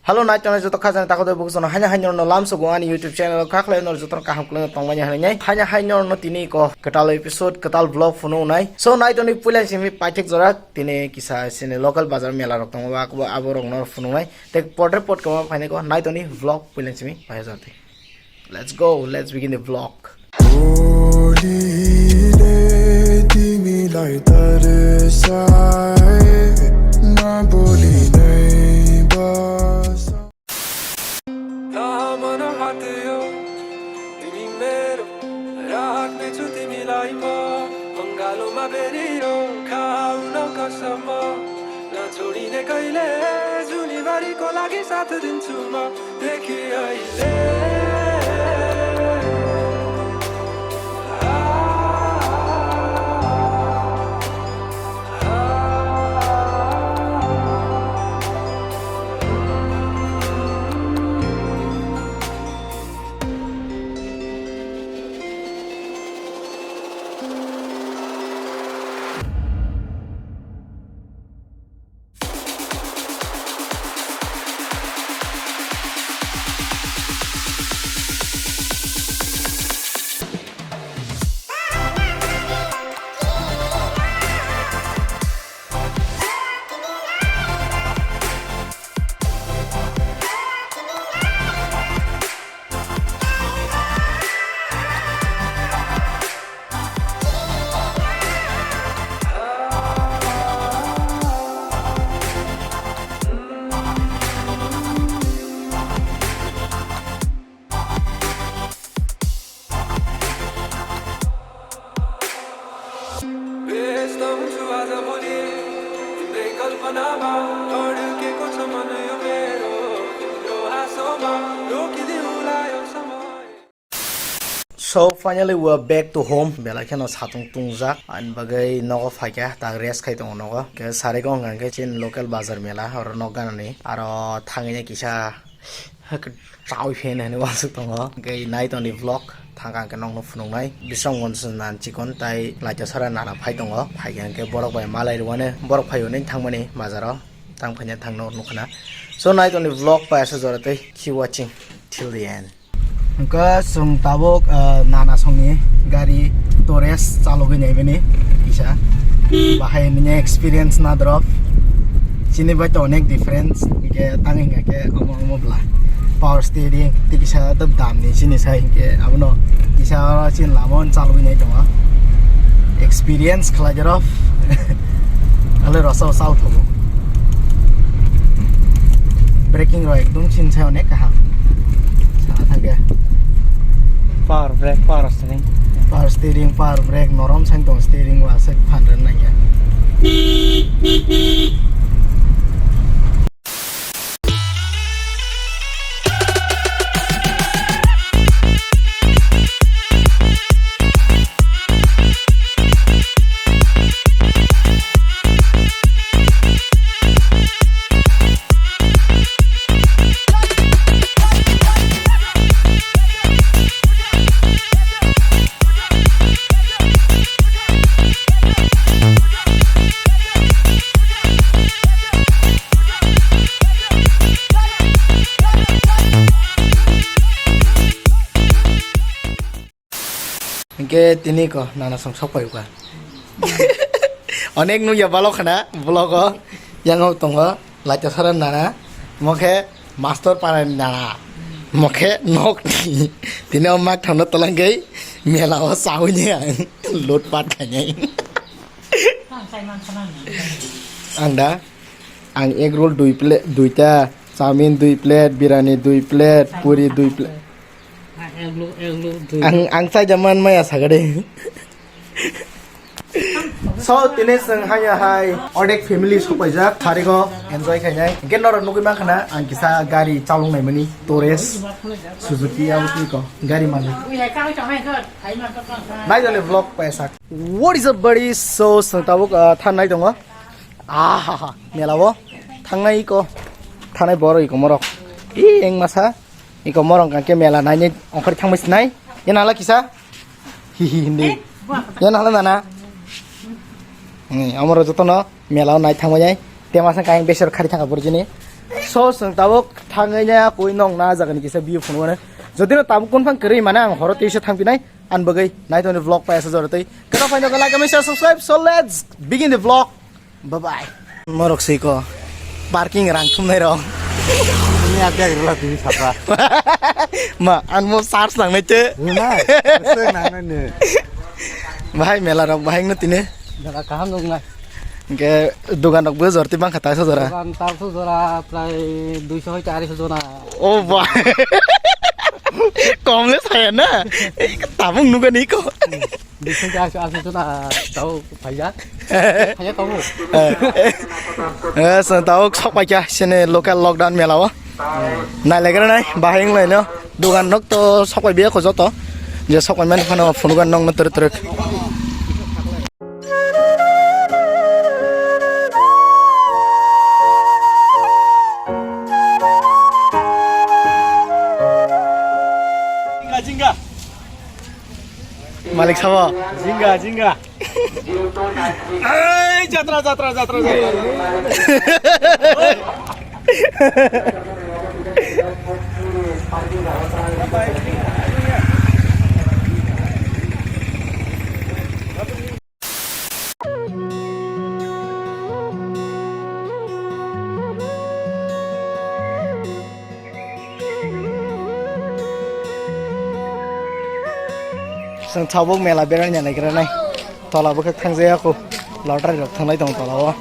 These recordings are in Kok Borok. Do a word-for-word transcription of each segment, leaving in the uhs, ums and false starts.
Hello, nai tongnai joto khajani takhuk tei bukhuk jono haino haino no lamsogo ani YouTube channel o kha khlai no joto kaham kwlwng tongmani hinwi nai. Haino haino no tini ko kwtal episode, kwtal vlog phunuknai. So, nai tongni puila simi paithak jora tini kisa sini local bazar mela rok tongo, abo rok no phunuknai. Tei potre pot kama phainai ko nai tongni vlog puila simi paithak jora. Let's go, let's begin the vlog. बोलीले तिमीलाई तर्साए, नबोली नै बस। मन हात यो तिमी मेरो, राख्नेछु तिमीलाई म अङ्गालोमा बेरियो, खाउन कसम नछोडिने कहिले, जुनीभरिको लागि साथ दिन्छु म। व्यस्त हुन्छु आजभोलि तिम्रै कल्पनामा, अड्केको छ मन यो मेरो तिम्रो हाँसोमा, रोकिदिउँला यो समय। So finally we are back to home. Belai kheno satung tungjak, ani bagwi nogo phaikha, tak rest khai tongo nogo. Khe sariko wngkha khe chini local bazar mela, oro nok ganani. Aro thangwi kisa Hak, chawi phen hwnwi uansuk tongo. Hwnkhe nai tongdi vlog, thangkha hwnkhe nokno phunuknai. Bisramganj nan chikon tai Laitosara nana phai tongo. Phaikha hwnkhe borok bai malai rwani, borok phai hwnwi thangmani bazaro. Tang phaina thangno nukha na. So nai tongdi vlog bai aswk jora tei keep watching till the end. Hwnkhe chwng tabuk, ah, nana songni gari Torres chalogwi naimani kisa. Bahai nini experience nadrop. Chini bai to onek difference. Hwnkhe tang hwnkhe omo omo bla. Power steering tei kisa dam ni chini sai hwnkhe abono kisa chini lama on chalogwi nai tongo. Experience khlai jero. Ale rasa sal thogo. Braking rok ekdom chini sai onek kaham. Sana thangkhe. Power brake, power steering. Power steering, power brake, norom sang tong steering wa se phan ren nangya. Hwnkhe tini ko nana song sok pai uka. Onek nukya balok khna vlog o, yang o tongo Laitosara nana, mokhe master para nana, mokhe nok ni. Tini o mak thangno tolangwi mela o chawi ni ang lut pat khainai. Ang da, ang egg roll dui plate, duita, chowmin dui plate, birani dui plate, puri dui plate. Ang, ang chaida man maya sagade. So, tini chwng haya hai odek family sopaijak, thariko enjoy khainai. Hwnkhe norok nugwi mankha na, ang kisa gari chalok naimani, Torres, Suzuki, abo twi ko, gari malik. Nai jale vlog paisa. What is up, buddy? So, chwng tabuk, ah, thanai tongo. Ahaha, mela o thangnai iko, thanai borok iko morok. Ih, eng masa. Iko morong kangke mela naini ongkhor thangbai sinai. Yana hala kisa. Hi hi hindi. Yana hala nana. Ni, amoro jotono mela o nai thangbai nai. Tema sang kain besor khari thanga borjini. So, chwng tabuk thangwi nai koi nong na jaga ni kisa view phunukmano. Jodi no tabuk kun phang kwrwi mane ang horo tei se thangpinai. An bagwi nai tongni vlog paisa jora tei. Kwtal phai nokha like, comment, share, subscribe. So, let's begin the vlog. Bye bye. Morok siko. Parking rang thumnai rok. Ini ate agri la tini sapa. Ma, an mo search nangnai te. Nai, seng nangnai ne. Bahai mela rok bahai no tini. Mela kaham nung nai. Hingke dogan rok bo jorti bangkha ta so jora. Dogan ta so jora prai duiso hoi chariso jona. O ba. Kom le saya na. Ei, tabung nuga ni ko. Bising ka asu asu chuna tau phaiya. Phaiya tau. Eh, eh, so tau sok paikha sini local lockdown mela o. Nai legra nai bahing lai no. Dogan nok to sok pai biya ko joto. Je sok pai mani phano phone gan nong no truk truk. Jinga jinga. Malik sabo. Jinga jinga. Ei, jatra, jatra, jatra, jatra. Chwng tabuk mela berani naigra nai. Tola bwkhak thangjaya kho. Lottery rok thanglai tong tola o.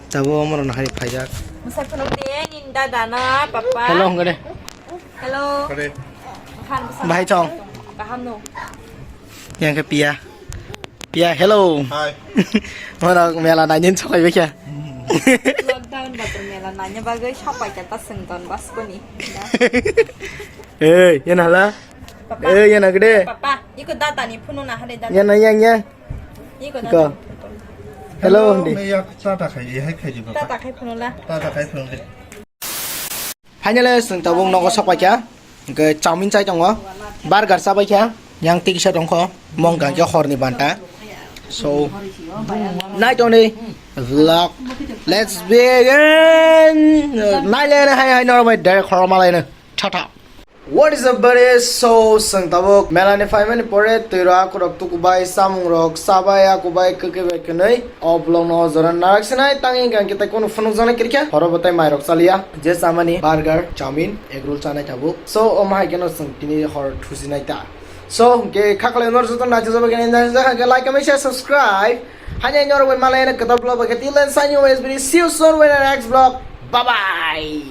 Tabuk omorok no hai phaijak. Mwsa phunuk di, nini dada no, papa. Hello, hwnkhe de. Hello. Hello. Kaham bwsa. Bahai chong. Kaham no. Yang khe Pia. Pia, hello. Hi. Morok mela nainani sokai bekha. Lockdown bathroom mela naina bagwi sopai kha ta swng ton baskoni. Ei, yan hala. Papa. Ei, yan agde. Papa, iko dada ni phunuk na hade dada. Yan, yan, yan. Iko. Hello, hindi. Meya cha ta khai, hai khai di papa. Tata khai phunula. Tata khai phunula. Finally, chwng tabuk nogo sok paikha. Hwnkhe chowmin chai tongo. Burger cha paikha. Yang tikisa tongkho. Mong kangkhe horni banta. So, nai tongni vlog. Let's begin. Nai le hai hai norok bai direct khorok malai no. Tata. What is up, buddy? So, chwng tabuk mela ni phaimani pore twi rok akhorok tukubai, chamung rok chabai, akubai, kwkwi bai kwnwi. O vlog no o jora narak sinai, tang hwnkha hwnkhe tei kunu phunukjaknai kwrwikha. Horo bo tei mai rok chaliya. Je chamani burger, chowmin, egg roll chanai tabuk. So, omo hai kheno chwng tini hor thusinai ta. So, hwnkhe kha khlai norok joto naisajak bai khe, naisajak khe like, comment, share, subscribe. Haino norok bai malai kwtal vlog bai khe till then signing off S B D. See you soon with the next vlog. Bye bye.